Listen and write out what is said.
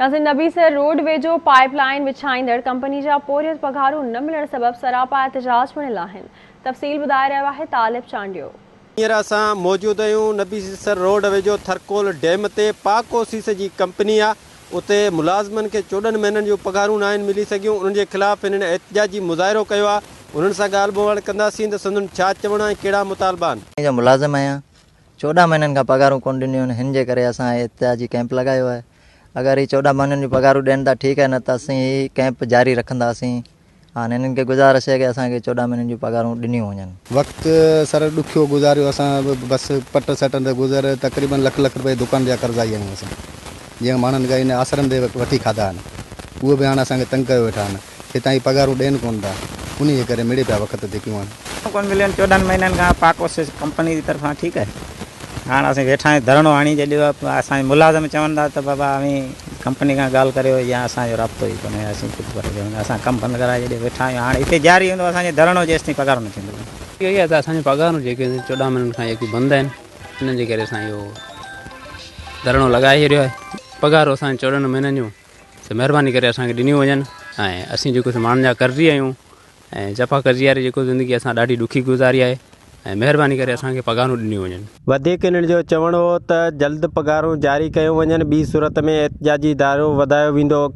ناظرين نبي سر روڊ ويجهو pipe line وڇائيندڙ company جا پورهيت پگهارون نه ملڻ سبب سراپا احتجاج بڻيل آهن تفصيل ٻڌائي رهيو آهي طالب چانڊيو. هينئر اسان موجود آهيون نبي سر روڊ ويجهو ٿرڪول ڊيم تي پاڪ اوسيس جي ڪمپني آ اتي ملازمن کي 14 مهينن جون پگهارون ناهن ملي سگهيون انهن جي خلاف هنن احتجاجي مظاهرو ڪيو آ انهن سان ڳالهه ٻولهه ڪنداسين ته سندن ڇا چوڻ آ ۽ ڪهڙا مطالبا آهن. جو ملازم آهيان 14 مهينن کان پگهارون ڪونه ڏنيون آهن هن جي ڪري اسان هي احتجاجي ڪئمپ لڳايو آهي اگر هي 14 مهينن جون پگهارون ڏين ٿا ٺيڪ آهي نه ته اسين هي ڪئمپ جاري رکنداسين هاڻي هنن کي گذارش آهي ڪي اسان کي 14 مهينن جون پگهارون ڏنيون وڃن. وقت سر ڏکيو گذاريو اسان بس پٽ سٽن تي گذر تقريبن لک لک روپيه دڪان جا قرضائي آهيون اسان جنهن ماڻهن کان ان آسرن تي وٺي کاڌا آهن اهي به هاڻ اسان کي تنگ ڪيو ويٺا آهن. هتان هي پگهارون ڏين ڪونه ٿا، انهي جي ڪري مڙئي پيا وقت تي پيون. ڪونه مليون 14 مهينن کان پاڪ اوسس ڪمپني جي طرفان ٺيڪ آهي هاڻ اسين ويٺا آهيون ڌرڻو هڻي ڇڏيو آهي اسان جي ملازم چون ٿا ته بابا اوهين ڪمپني کان ڳالهه ڪريو يا اسان جو رابطو ئي ڪونهي اسين ڪجهه ڪري سگهون اسان ڪم بند ڪرائي ڇڏيو ويٺا آهيون هاڻ هتي جاري هوندو اسان جو ڌرڻو جيستائين پگهارون نه ٿينديون. اهو ئي آهي ته اسان جون پگهارون جيڪي 14 مهينن کان جيڪي بند آهن انهن جي ڪري اسان اهو ڌرڻو لڳائي ڇڏيو آهي پگهارون اسان جون 14 مهينن جون سو مهرباني ڪري اسان کي ڏنيون وڃن ۽ اسين جيڪو سو ماڻهن جا قرضي آهيون ۽ جفا قرضي واري جيڪو زندگي اسان ڏاڍي ڏکي گذاري آهي ۽ مهرباني ڪري اسان کي پگهارون ڏنيون وڃن. وڌيڪ انهن جو چوڻ هو ته جلد پگهارون جاري ڪيون وڃن ٻي صورت ۾ احتجاجي دائرو وڌايو ويندو.